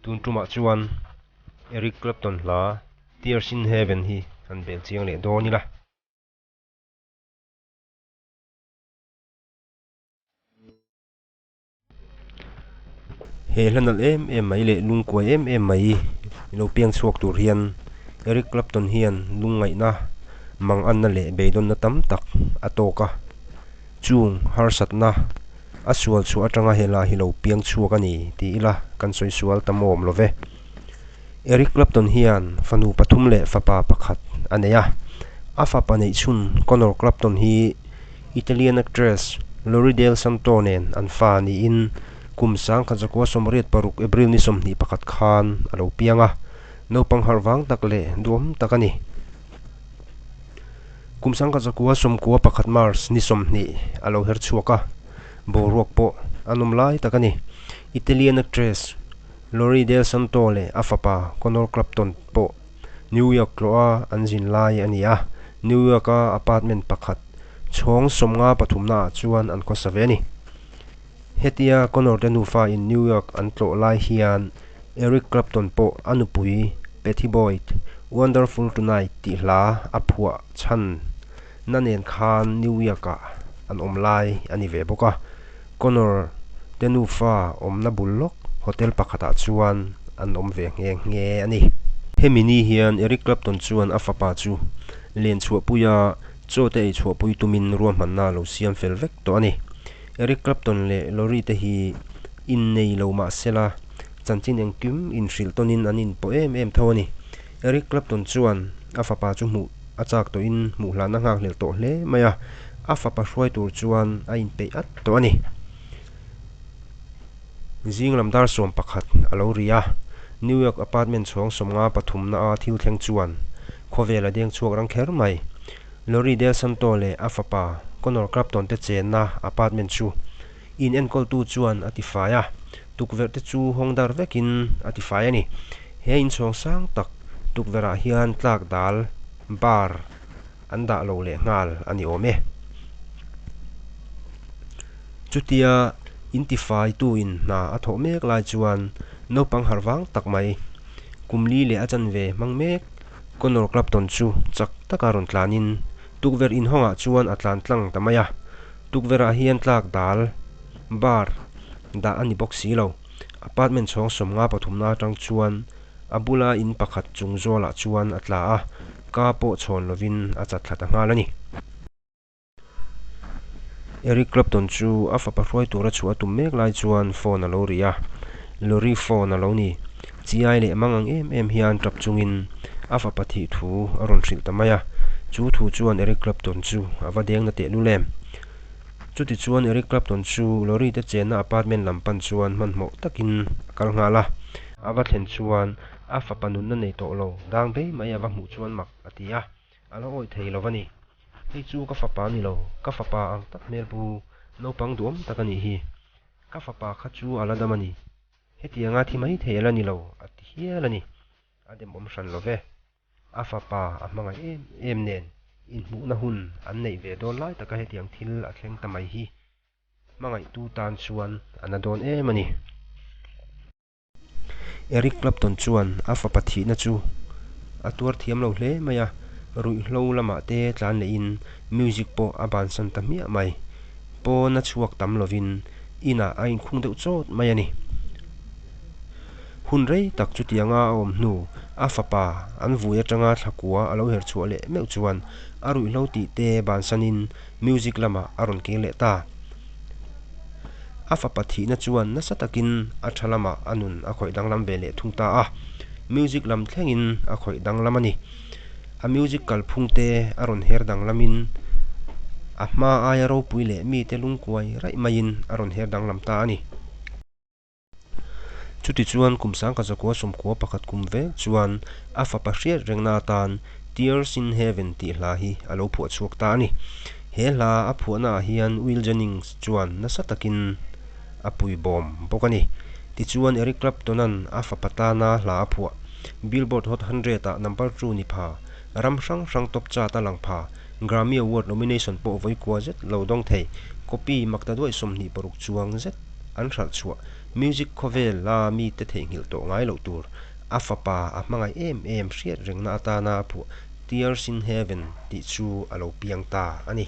Tun tumah chuan Eric Clapton hla Tears in Heaven hi han bel chiang leh dawn ila. He hla nalh em em mai leh lungkuai em em mai lo piang chhuak tur hian Eric Clapton hian lungngaihna manganna leh beidawnna tam tak a tawk a. Chung harsatna a sual chhuah atanga he hla hi lo piang chhuak a ni ti ila kan sawi sual ta mawm lo ve. Eric Clapton hian fanu pathum leh fapa pakhat a nei a. A fapa neih chhun Connor Clapton hi Italian actress Lori Del Santo nen an fa niin kum 1986 April ni 21 khan a lo piang a, naupang harh vang tak leh duhawm tak a ni. Kum 1991 March ni 20 a lo her chhuak a, boruak pawh a nawm lai tak a ni. Italian actress Lori Del Santo leh a fapa Connor Clapton pawh New York tlawha an zin lai a ni a, New York-a apartment pakhat chhawng 53 ah chuan an khawsa ve a ni. Hetia Connor te nufa in New York an tlawh lai hian Eric Clapton pawh a nupui Pattie Boyd Wonderful Tonight tih hla a phuah chhan na nen khan New York ah an awm lai a ni ve bawk a. Connor te nufa awmna bul lawk hotel pakhatah chuan an awm ve nghe nghe a ni. Hemi ni hian Eric Clapton chuan a fapa chu len chhuahpuia chaw te ei chhuahpui tumin ruahmanna a lo siam fel vek tawh a ni. Eric Clapton leh Lori te hi innei lo mah sela chanchin engkim inhrilh tawnin an inpawh em em tho a ni. Eric Clapton chuan a fapa chu hmuh a chak tawhin hmuh hlan a nghakhlel tawh hle mai a, a fapa hruai tur chuan a inpeih at tawh a ni. Zing lam dar 11 a lo ri a, New York apartment chhawng 53 na a thil thleng chuan khawvel a deng chhuak rang kher mai. Lori Del Santo leh a fapa Connor Clapton te chenna apartment chu in enkawltu chuan a tifai a, tukverh te chu hawng dar vekin a tifai a ni. He inchhawng sang tak tukverhah hian tlak dal, bar, an dah lo leh nghal a ni awm e. Chutia intifaitu-in hna a thawh mek lai chuan naupang harh vang tak mai, kum li leh a chanve hmang mek Connor Clapton chu chak taka rawn tlanin tukverh inhawngah chuan a tlan tlang ta mai a. Tukverhah hian tlak dal, bar, dah a ni bawk si lo. Apartment chhawng 53 na atang chuan a bula in pakhat chung zawlah chuan a tla a, ka pawh chhawn lovin a chat thla ta nghal a ni. Eric Clapton chu a fapa hruai tura chhuah a tum mek lai chuan phone a lo ri a, Lori phone a lo ni. Chiai leh mang ang em em hian tap chungin a fapa thih thu a rawn hrilh ta mai a, chu thu chuan Eric Clapton chu a va deng na tehlul em. Chutichuan Eric Clapton chu Lori te chenna apartment lam pan chuan hmanhmawh takin a kal nghal a. A va thlen chuan a fapa nunna nei tawh lo dang bei mai a va hmuh chuan mak a ti a, a lo awih thei lo a ni. Hei chu ka fapa a ni lo, ka fapa ang tak hmel pu naupang duhawm tak a nih hi. Ka fapa kha chu a la dam a ni. Hetianga thi mai thei a la ni lo, a ti hial a ni. A demawm hran lo ve. A fapa a hmangaih em em nen inhmuhna hun an neih ve dawn lai taka hetiang thil a thleng ta mai hi hmangaihtu tan chuan a na dawn em a ni. Eric Clapton chuan a fapa thihna chu a tuar thiam lo hle mai a, ruihhlo lamah te tlan lehin music pawh a bansan ta hmiah mai. Pawn a chhuak tam lovin inah a inkhung deuh chawt mai a ni. Hun rei tak chutianga a awm hnu, a fapa an vui atanga thlakua a lo her chhuah leh meuh chuan a ruihhlo tih te bansanin music lamah a rawn kir leh ta. A fapa thihna chuan nasa takin a tha lamah a nun a khawih danglam ve leh thung ta a, music lam thlengin a khawih danglam a ni. A music kalphung te a rawn her danglamin a hma aia ropui leh mite lungkuai raih maiin a rawn her danglam ta a ni. Chutichuan kum 1991 kum vek chuan a fapa hriat rengna atan Tears in Heaven tih hla hi a lo phuah chhuak ta a ni. He hla a phuahnaah hian Will Jennings chuan nasa takin a pui bawm bawk a ni. Tichuan Eric Clapton-a'n a fapa tana hla a phuah Billboard Hot 100-ah number two ni pha, ram hrang hrang top chart a lang pha, Grammy Award nomination pawh vawikua zet lo dawng thei, copy makta duai 26 chuang zet an hralh chhuah. Music khawvela mite theihnghilh tawh ngai loh tur, a fapa a hmangaih em em hriat rengna atana a phuah Tears in Heaven tih chu a lo piang ta a ni.